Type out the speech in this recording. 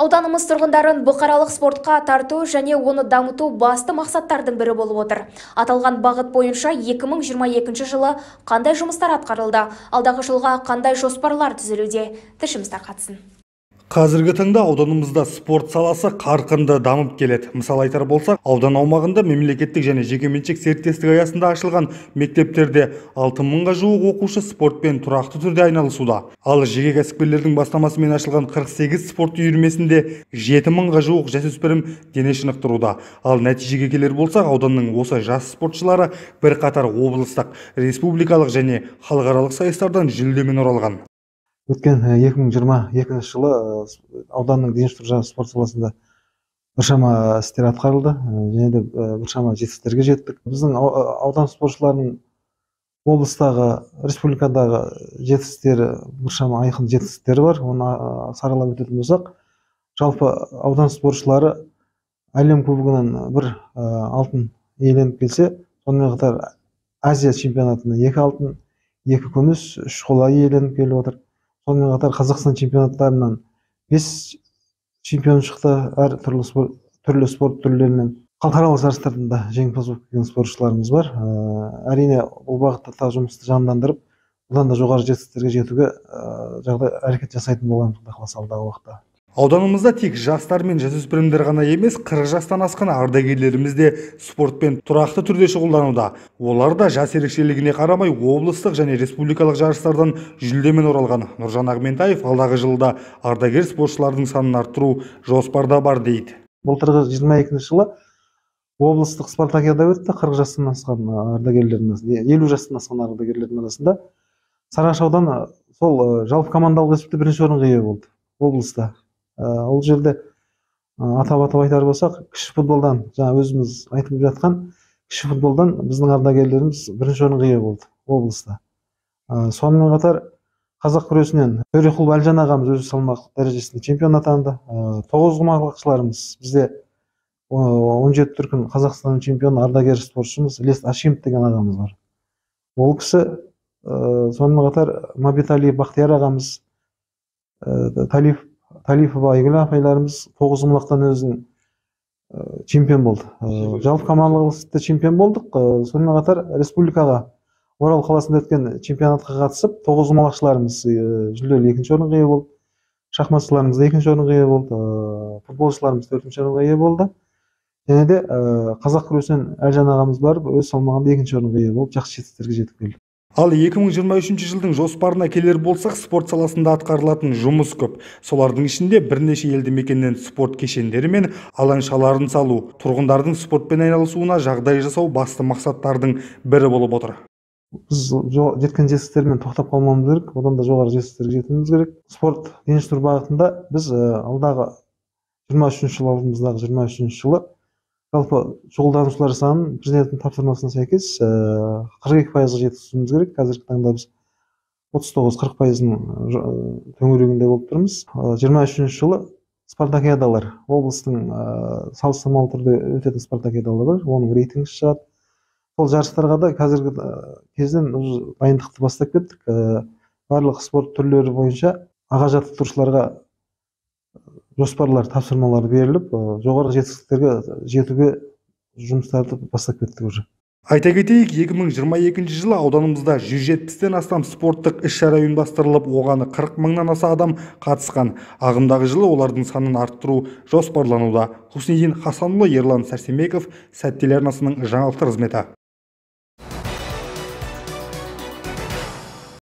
Ауданымыз тұрғындарын бұқаралық спортқа тарту және оны дамыту басты мақсаттардың бірі болып отыр. Аталған бағыт бойынша 2022 жылы қандай жұмыстар атқарылды, алдағы жылға қандай жоспарлар түзілуде? Тілшіміз тарқатсын. Қазіргі таңда ауданымызда спорт саласы қарқынды дамып келеді. Мысал айтар болсақ, аудан аумағында мемлекеттік және жекеменшік серіктестік аясында ашылған мектептерде 6000-ға жуық оқушы спортпен тұрақты түрде айналысуда. Ал жеке кәсіпкерлердің бастамасымен ашылған 48 спорт үйірмесінде 7000-ға жуық жасөспірім дене шынықтыруда. Ал нәтижеге келер болсақ, ауданның осы жас спортшылары бірқатар облыстық, республикалық және халықаралық сайыстардан жүлдемен оралған. Өткен 2022 жылы ауданның дене шынықтыру спорт саласында біршама істер атқарылды және де біршама жетістіктерге жеттік. Біздің аудан спортшыларының облыстағы, республикадағы жетістіктері біршама айқын жетістіктері бар. Оны саралап өтетін болсақ, жалпы аудан спортшылары әлем кубогынан бір алтын иеленіп келсе, сонымен қатар Азия чемпионатында 2 алтын, 2 күміс, 3 қола иеленіп келіп отыр. Сонымен қатар Қазақстан чемпионаттарынан 5 чемпион шықты, әр түрлі спорт түрлерінен. Халықаралық жарыстардан да жеңімпаз болып келген спортшыларымыз бар. Әрине, бұл бағытта тағы жұмысты жандандырып, бұдан да жоғары жетістіктерге жетуге жағдай әрекет жасайтын боламыз, Құдай қаласа, алдағы уақытта. Ауданымызда тек жастар мен жасөспірімдер ғана емес, 40 жастан асқан ардагерлеріміз де спортпен тұрақты түрде шұғылдануда. Олар да жас ерекшелігіне қарамай облыстық және республикалық жарыстардан жүлдемен оралған. Нұржан Ағментаев алдағы жылда ардагер спортшылардың санын арттыру жоспарда бар дейді. Былтырғы 22 жылы облыстық спартакиада өтті, 40 жастан асқан ардагерлердің арасында, 50 жастан асқан ардагерлердің арасында Сарыағаш ауданы сол жалпы командалық есепте бірінші орынға ие болды облыста. Ол жерде атап айтар болсақ, кіші футболдан, жаңа өзіміз айтып жатқан кіші футболдан біздің ардагерлеріміз бірінші орынға ие болды облыста. Сонымен қатар қазақ күресінен Төреқұл Әлжан ағамыз өз салмақ дәрежесінде чемпион атанды. Тоғызқұмалақшыларымыз бізде 17 дүркін Қазақстанның чемпионы ардагер спортшымыз Лес Ашимов деген ағамыз бар. Ол кісі, сонымен қатар Мабеталиев Бақтияр ағамыз, Талипова Айгүл апайларымыз тоғызқұмалақтан өзінің чемпион болды. Жалпы командалық есепте чемпион болдық. Сонымен қатар республикаға Орал қаласында өткен чемпионатқа қатысып, тоғызқұмалақшыларымыз жүлделі екінші орынға ие болды. Шахматшыларымыз екінші орынға ие болды. Футболшыларымыз төртінші орынға ие болды. Және де қазақ күресінен Әлжан ағамыз барып, өз салмағында екінші орынға ие болып, жақсы жетістіктерге жетіп келді. Ал 2023 жылдың жоспарына келер болсақ, спорт саласында атқарылатын жұмыс көп. Солардың ішінде бірнеше елді мекеннен спорт кешендері мен алаңшаларын салу, тұрғындардың спортпен айналысуына жағдай жасау басты мақсаттардың бірі болып отыр. Біз жеткен жетістіктермен тоқтап қалмауымыз керек, одан да жоғары жетістіктерге жетуіміз керек. Спорт дене шынықтыру бағытында біз алдағы 23 жыл, алдымыздағы 23 жылы жалпы шұғылданушылар санын президенттің тапсырмасына сәйкес 42%-ға жеткізуіміз керек. Қазіргі таңда біз 39-40 пайыздың төңірегінде болып тұрмыз. 23 жылы спартакиадалар, облыстың салыстырмалы түрде өтетін спартакиадалар бар, оның рейтингі шығады. Сол жарыстарға да қазіргі кезден дайындықты бастап кеттік. Барлық спорт түрлері бойынша аға жаттықтырушыларға жоспарлар, тапсырмалар беріліп, жоғары жетістіктерге жетуге жұмыстарды бастап кеттік уже. Айта кетейік, 2022 жылы ауданымызда 170-тен астам спорттық іс-шара ұйымдастырылып, оған 40 мыңнан аса адам қатысқан. Ағымдағы жылы олардың санын арттыру жоспарлануда. Хуснидин Хасанұлы, Ерлан Сәрсенбеков, Сәт телеарнасының жаңалықтар қызметі.